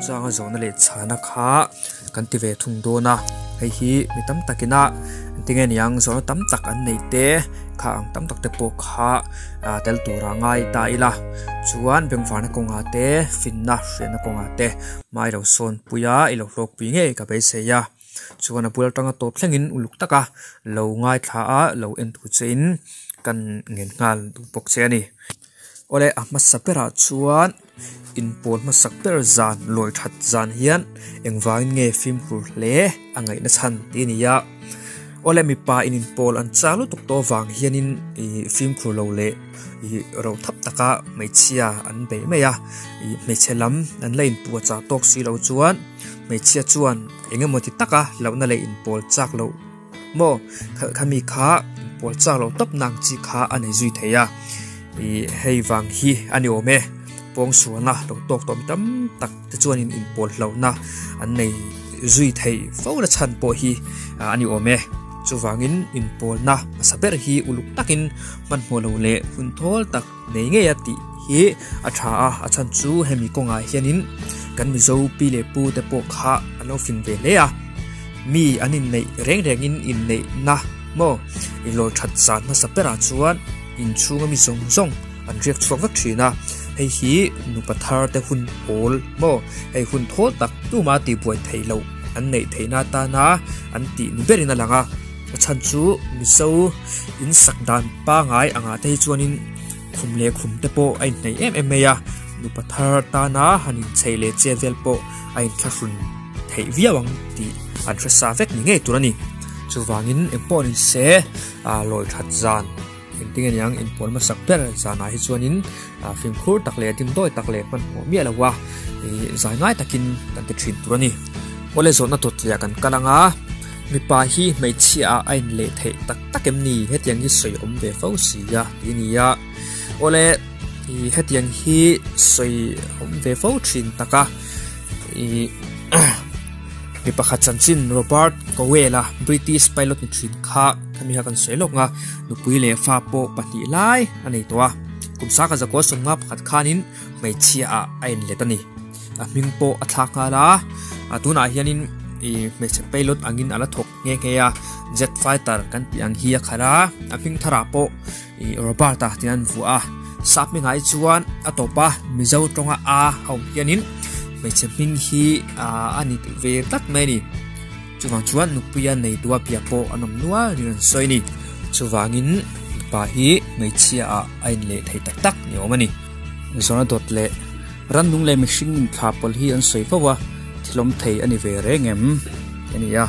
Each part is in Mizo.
chungchanga zawhna leh chhana kha kan ti ve thung dawn a, hei hi mi tam takina engtinge niang zawhna tam tak an nei te kha ang tam tak te pawh kha ah tel tura ngai ta ila chuan bengvarna kawngah te finna hriatna kawngah te hma i lo sawn pui a i lo hlawkpui ngei ka beisei a chuan a bul atanga tawp thlengin uluk taka lo ngaithla a lo en tur che in kan ngen nghal duh bawk che a ni. Awle a hmasa berah chuan inpawl hmasak ber zan lawi that zan hian engvangin nge fimkhur hle a ngaihna chhan tih a ni a. Awle mipa in inpawl an chang lutuk tawh avang hianin ih fimkhur lo leh ih ro thap taka hmeichhia an bei mai a ih hmeichhe lam an la inpuah chah tawk si lo chuan hmeichhia chuan eng emaw ti taka hlauhna leh inpawl chak loh Maw khami kha pawl chak lo tawp nang chi kha a nei zui thei a ih hei vang hi a ni awm e pawng sualna lo tawk tawm tam tak te chuanin inpawl hlauhna an nei zui thei fo na chhan pawh hi a ni awm e chuvangin inpawlna hmasa ber hi uluk takin hmanhmawh lo leh hun thawl tak nei ngei a tih hi a tha a a chhan chu hemi kawngah hianin kan Mizo pi leh pu te pawh kha an lo fing ve hle a mi an inneih reng rengin inneihna maw inlawi that zan hmasa berah chuan inchhunga mi zawng zawng an riak chhuak vek thin a hei hi nupa thar te hun awl maw hei hun thawl tak tuma tihbuai theih loh an neih theihna atana an tih ni berin a lang a. A chhan chu Mizo in sak dan pangai angah te hi chuanin khum leh khum te pawh a inhnaih em em mai a, nupa thar tana han inchei leh chet vel pawh a inthlahrun theih viau ang tih an hre sa vek ni ngei tur a ni. Chuvangin eng pawh ni se ah lawi that zan engtin nge niang inpawl hmasak ber zanah hi chuanin ah fimkhur tak leh dimdawi tak leh hmanhmawh miah lo a ih zai ngai takin kan ti thin tur a ni. Awle zawhna tawtliah kan kal ang a. Mipa hi hmeichhia ah a inleh theih tak tak em ni? Hetiang hi sawi awm ve fo si a tih a ni a. Awle ih hetiang hi sawi awm ve fo thin tak a. Ih mi pakhat chanchin Robert Cowell a British pilot ni thin kha khami kha kan sawi lawk ang a. Nupui leh fa pawh pahnih lai a nei tawh a. Kum sangkhat zakua sawmnga pakhat khanin hmeichhia ah a inlet a ni. A hming pawh a thlak nghal a, a tunah hianin ih hmeichhe pilot angin a la thawk nghe nghe a, jet fighter kan tih ang hi a khalh a, a hming tharah pawh ih Robert-a tih an vuah a, sap hmingah hi chuan a tawp a Mizo tawnga a a awm hianin hmeichhe hming hi ah a ni ve tlat mai a ni. Chuvang chuan nupuia nei tua bia pawh an awm nual niin an sawi a ni. Chuvangin mipa hi hmeichhia ah a inleh thei tak tak ni awm a ni. Zawhna dawt leh Rannung leh mihring inthla pawlh hi an sawi fo a, thilawm thei a ni ve reng em? A ni a.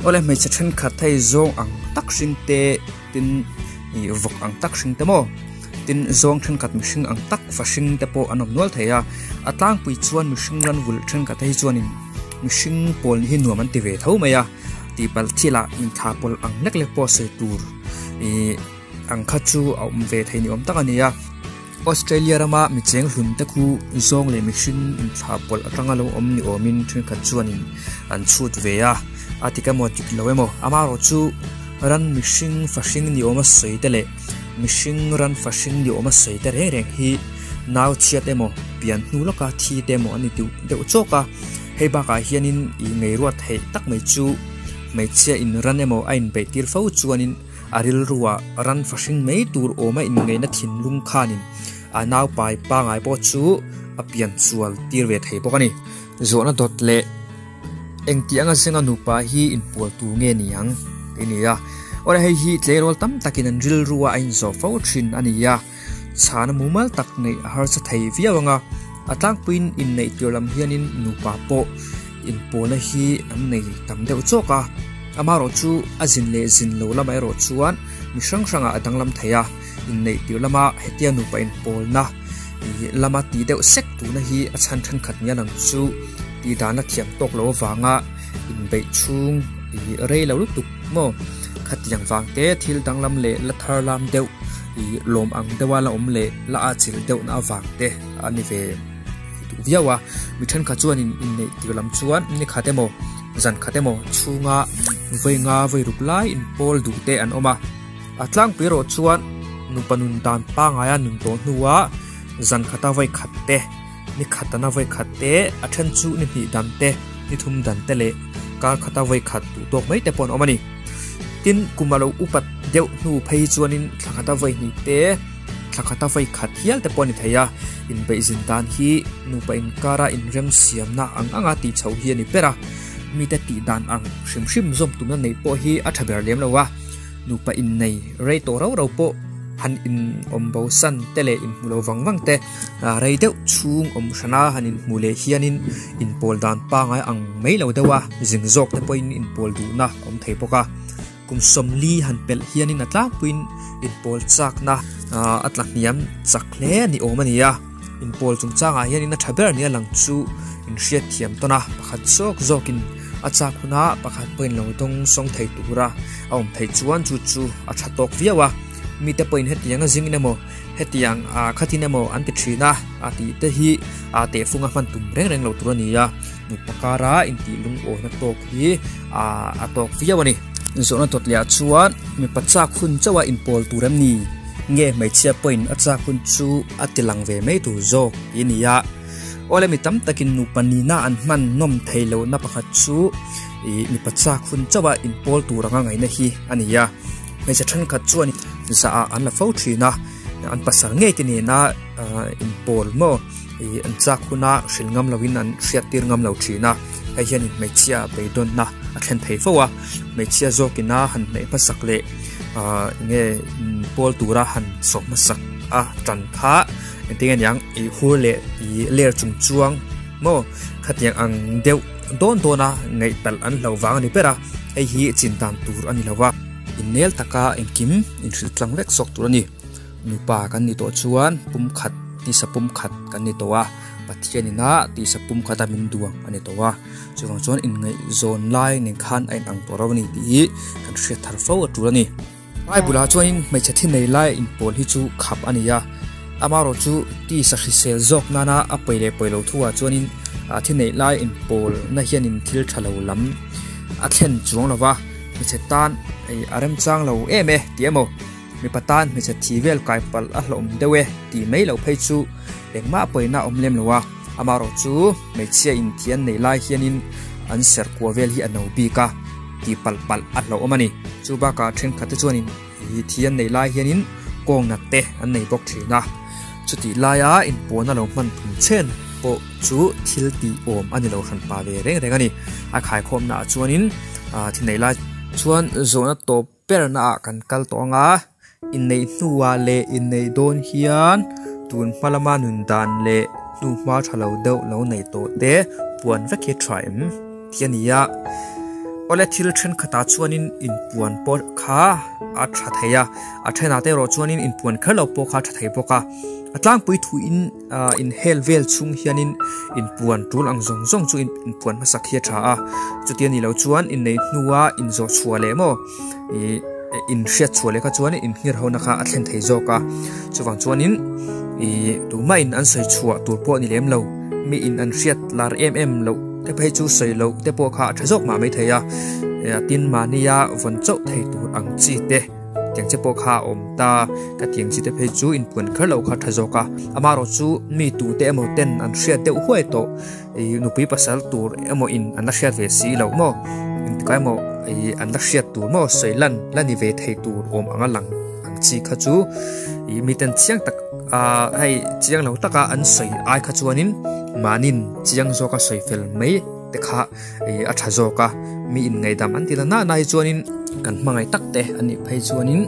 Awle hmeichhe thenkhat hei zawng ang tak hring te tin ih vawk ang tak hring te maw tin zawng thenkhat mihring ang tak fa hring te pawh an awm nual thei a. A tlangpui chuan mihring ran vulh thenkhat te hi chuanin mihring pawl hi nuam an ti ve tho mai a, tihpalh thilah inthla pawlh ang lek lek pawh sawi tur ih ang kha chu a awm ve thei ni awm tak a ni a. Australia rama mi cheng hlun te khu zawng leh mihring inthlah pawlh atanga lo awm ni awmin thenkhat chuanin an chhut ve a, a dik emaw dik lo emaw amaherawh chu ran mihring fahring ni awma sawi te leh mihring ran fahring ni awma sawi te reng reng hi nau chhiat emaw pian hnu lawka thi te emaw a ni deuh deuh chawk a, hei bakah hianin ih ngeiruat theih tak mai chu hmeichhia in ran emaw a inbeih tir fo chuanin A rilruah ran fahring mai tur awma inngaihna thinlung khanin a naupai pangai pawh chu a pian chual tir ve thei bawk a ni. Zawhna dawt leh engti anga zenga nupa hi inpual tur nge ni ang tih a ni a. Awle hei hi tleirawl tam takin an rilrua a inzawh fo thin a ni a, chhana mumal tak neih a harsa thei viau ang a, a tlangpuiin inneih tur lam hianin nupa pawh Inpawlna hi an nei tam deuh chawk a, amaherawh chu a zin leh zin lo lamah erawh chuan mi hrang hrangah a danglam thei a, inneih tirh lama hetia nupa inpawlna ih lama tih deuh sek tuna hi a chhan thenkhat nia lang chu tih dana thiam tawk lo avanga inbeih chhung ih rei lo lutuk maw khatiang vang te thil danglam leh la thar lam deuh ih lawm ang deuha la awm leh la atchilh deuhna avang te a ni ve. duh viau a mi thenkhat chuanin inneih tir lam chuan ni khat emaw zan khat emaw chhunga vawi nga vawi ruk lai inpawl duh te an awm a a tlangpui erawh chuan nupa nun dan pangaia nun tawh hnua zan khata vawi khat te Ni khatana vawi khat te, a then chu ni hnih dan te, ni thum dan te leh kar khata vawi khat duh tawk mai te pawh an awm a ni. Tin, kum a lo upat deuh hnu phei chuanin thla khata vawi hnih te, thla khata vawi khat hial te pawh a ni thei a. Inbeihzin dan hi nupa inkara inremsiamna ang anga tih chhoh hi a ni ber a. Mite tih dan ang hrim hrim zawm tumna neih pawh hi a tha ber lem lo a. Nupa innei rei tawh rau rau pawh han in awm bo san te leh inhmu lo vang vang te rei deuh chhung awm hrana han inhmu leh hianin inpawl dan pangai ang mai lo deuh a, zing zawk te pawhin inpawl duhna a awm thei bawk a. Kum sawmli han pelh hianin a tlangpuiin inpawl chakna a tla hniam chak hle a ni awm a ni a. Inpawl chungchangah hianin a tha ber nia lang chu inhriatthiam tawn a, pakhat zawk zawkin a chak huna pakhat pawhin lo dawng sawng thei tura a awm theih chuan chu chu a tha tawk viau a. Mite pawhin hetiang a zingin emaw hetiang ah khatin emaw an ti thin a, a tih te hi a tehfunga hman tum reng reng lo tur a ni a, nupa kara intih lungawina tawk hi a tawk viau a ni. Zawhna dawt leh ah chuan mipa chak hun chauh a inpawl tur em ni? Nge hmeichhia pawhin a chak hun chu a ti lang ve mai tur zawk tih a ni a. Awle mi tam takin nupa nihna an hman nawm thei lohna pakhat chu ih mipa chak hun chauh a inpawl tur anga ngaihna hi a ni a. Hmeichhe thenkhat chuan zah ah an la fo thin a, an pasal ngei te nena inpawl maw ih an chak huna hrilh ngam loin an hriat tir ngam lo thin a, hei hianin hmeichhia beidawnna a thlen thei fo a, hmeichhia zawkina han hnaih hmasak leh ah enge inpawl tura han sawm hmasak a tan kha engtin nge niang ih hur leh ih ler chung chuang maw khatiang ang deuh dawn dawn a ngaih palh an hlo vang a ni ber a, hei hi chin dan tur a ni lo a. Innel taka engkim inhrilh tlang vek zawk tur a ni. Nupa kan ni tawh chuan pumkhat tisa pumkhat kan ni tawh a, Pathian ina tisa pumkhat a min duang a ni tawh a. Chuvang chuan inngaihzawn lai nen khan a inang tawh rau a ni tih hi kan hriat thar fo a tul a ni. Bible ah chuanin hmeichhe thi nei lai inpawl hi chu khap a ni a, amaherawh chu tisa hrisel zawk nana a pawi leh pawi lo thu ah chuanin thi neih lai inpawl na hianin thil tha lo lam a thlen chuang lo va, hmeichhe tan a remchang lo em e tih emaw mipa tan hmeichhe thi vel kai palh a hlawm deuh e tih mai loh phei chu engmah pawina a awm lem lo a, amaherawh chu hmeichhia in thi an neih lai hianin an serh kua vel hi a no bik a. Tih palh palh a hlauhawm a ni. Chu bakah thenkhat te chuanin ih thi an nei lai hianin kawng nat te an nei bawk thin a. Chutih laia inpuan a lo hman thum chen pawh chu thil tih awm a ni lo hran pa ve reng reng a ni. A khaikhawmna ah chuanin ah thi nei lai chuan zawhna tawp berna ah kan kal tawh ang a. Inneih hnuah leh inneih dawn hian tun hma lama nun dan leh hnu hma tha lo deuh lo nei tawh te puan vek hi tha em tih a ni a. Awle thil thenkhatah chuanin inpuan pawh kha a tha thei a, a thenah te erawh chuanin inpuan kher lo pawh kha a tha thei bawk a. A tlangpui thuin ah inhel vel chhung hianin inpuan tul ang zawng zawng chu inpuan hmasak hi a tha a, chuti a nih loh chuan inneih hnua inzawh chhuah leh maw ih inhriat chhuah leh kha chuan inhngir hona kha a thlen thei zawk a, chuvang chuanin ih tumah in an sawi chhuah tur pawh a ni lem lo, mi in an hriat lar em em loh te phei chu sawi loh te pawh kha a tha zawk mah maithei a, tin mahnia vawn chauh thei tur ang chi te. Tiang che pawh kha a awm ta, ka tiang chi te phei chu inpuan kher loh kha a tha zawk a, amaherawh chu mi tute emaw ten an hriat deuh huai tawh ih nupui pasal tur emaw in an la hriat ve si loh maw engtikah emaw ih an la hriat tur maw sawi lan la ni ve thei tur awm anga lang ang chi kha chu ih miten chiang tak ah hei chiang lo taka an sawi ai kha chuanin mahnin chiang zawka sawi fel mai te kha. Ih a tha zawk a, mi in ngaihdam an ti la na na hi chuanin kan hmangaih tak te a nih phei chuanin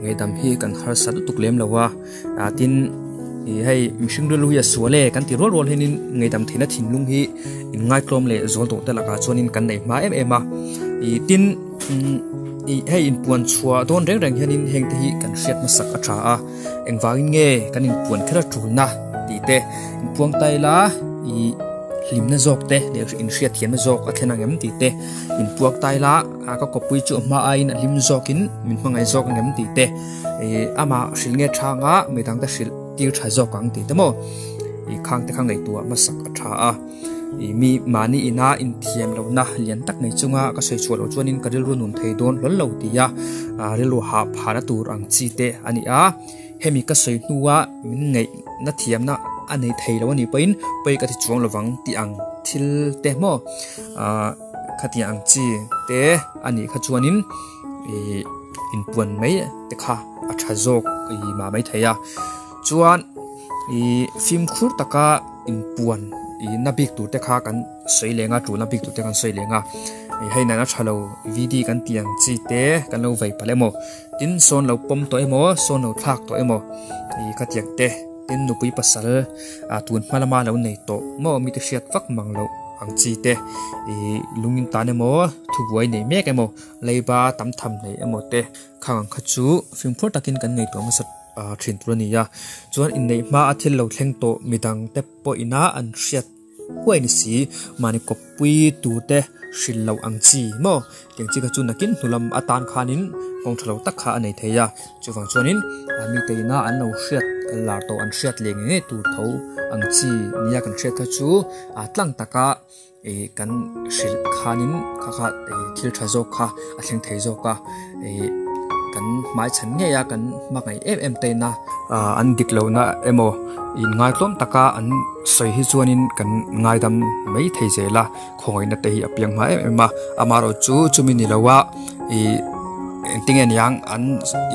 ngaihdam hi kan harsa lutuk lem lo a, ah tin ih hei mihring rilru hi a sual e kan ti rual rual hianin ngaihdam theihna thinlung hi in ngaitlawm leh zawl tawh te lakah chuanin kan nei hma em em a, ih tin ih hei inpuan chhuah dawn reng reng hianin heng te hi kan hriat hmasak a tha a, engvangin nge kan inpuan kher a tulna tih te inpuang ta ila ih. Hlimna zawk te leh inhriatthiamna zawk a thlen ang em tih te, inpuak tai la a ka kawppui chu a hma aiin a hlim zawkin min hmangaih zawk ang em tih te, ih amah hrilh nge tha anga midang te hrilh tir tha zawk ang tih te maw ih khang te kha ngaihtuah hmasak a tha a, ih mi mahni ina inthiam lohna lian tak nei chunga ka sawi chhuah loh chuanin ka rilru nun thei dawn hlawl lo tih a, rilru hah phahna tur ang chi te a ni a. Hemi ka sawi hnua min ngaihna thiamna a nei thei lo a nih pawhin pawi ka ti chuang lovang tih ang thil te maw ah khatiang ang chi te a nih kha chuanin ih inpuan mai te kha a tha zawk ih mah maithei a chuan ih fimkhur taka inpuan ih na bik tur te kha kan sawi leng a tulna bik tur te kan sawi leng a ih hei nana tha lo V_D kan tih ang chi te kan lo vei palh emaw tin sawn lo pawm tawh emaw sawn lo thlak tawh emaw ih khatiang te tin nupui pasal ah tun hma lama lo nei tawh maw mite hriat vak mang loh ang chi te ih lung in tan emaw thubuai nei mek emaw leiba tam tham nei emaw te khang ang kha chu fimkhur takin kan ngaihtuah hmasa thin tur a ni a chuan inneih hma a thil lo thleng tawh midang te pawh ina an hriat huai ni si mahni kawppui tur te hrilh loh ang chi maw tiang chi kha chu nakin hnu lam atan khanin kawng tha lo tak kha a nei thei a chuvang chuanin mite ina an lo hriat lar tawh an hriat leh ngei ngei tur tho ang chi nia kan hriat kha chu a tlang taka ih kan hrilh khanin kha kha ih thil tha zawk kha a thleng thei zawk a ih kan hmai chhan ngei a kan hmangaih em em te ina ah an dik lohna emaw inngaitluam taka an sawi hi chuanin kan ngaidam mai thei zel a khawngaihna te hi a piang hma em em a amaherawhchu chumi ni loa ih engtinge niang an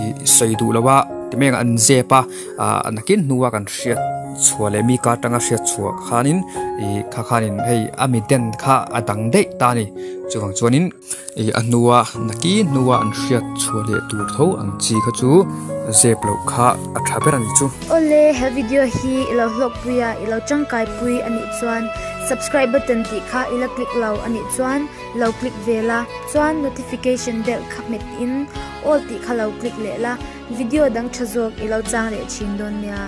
ih sawi duh loa ti mai ang an zep a ah nakin hnua kan hriat chhuah leh mi kar atanga hriat chhuah khanin ih kha khanin hei a mi den kha a dang daih ta a ni chuvang chuanin ih a hnua nakin hnua an hriat chhuah leh tur tho ang chi kha chu zep loh kha a tha ber a ni chu. Awle he video hi i lo hlawkpui a i lo tangkai pui a nih chuan subscribe button tih kha i la click lo a nih chuan lo click ve la chuan notification bell kha hmet in all tih kha lo click leh la video dang tha zawk i lo chang leh thin dawn nia.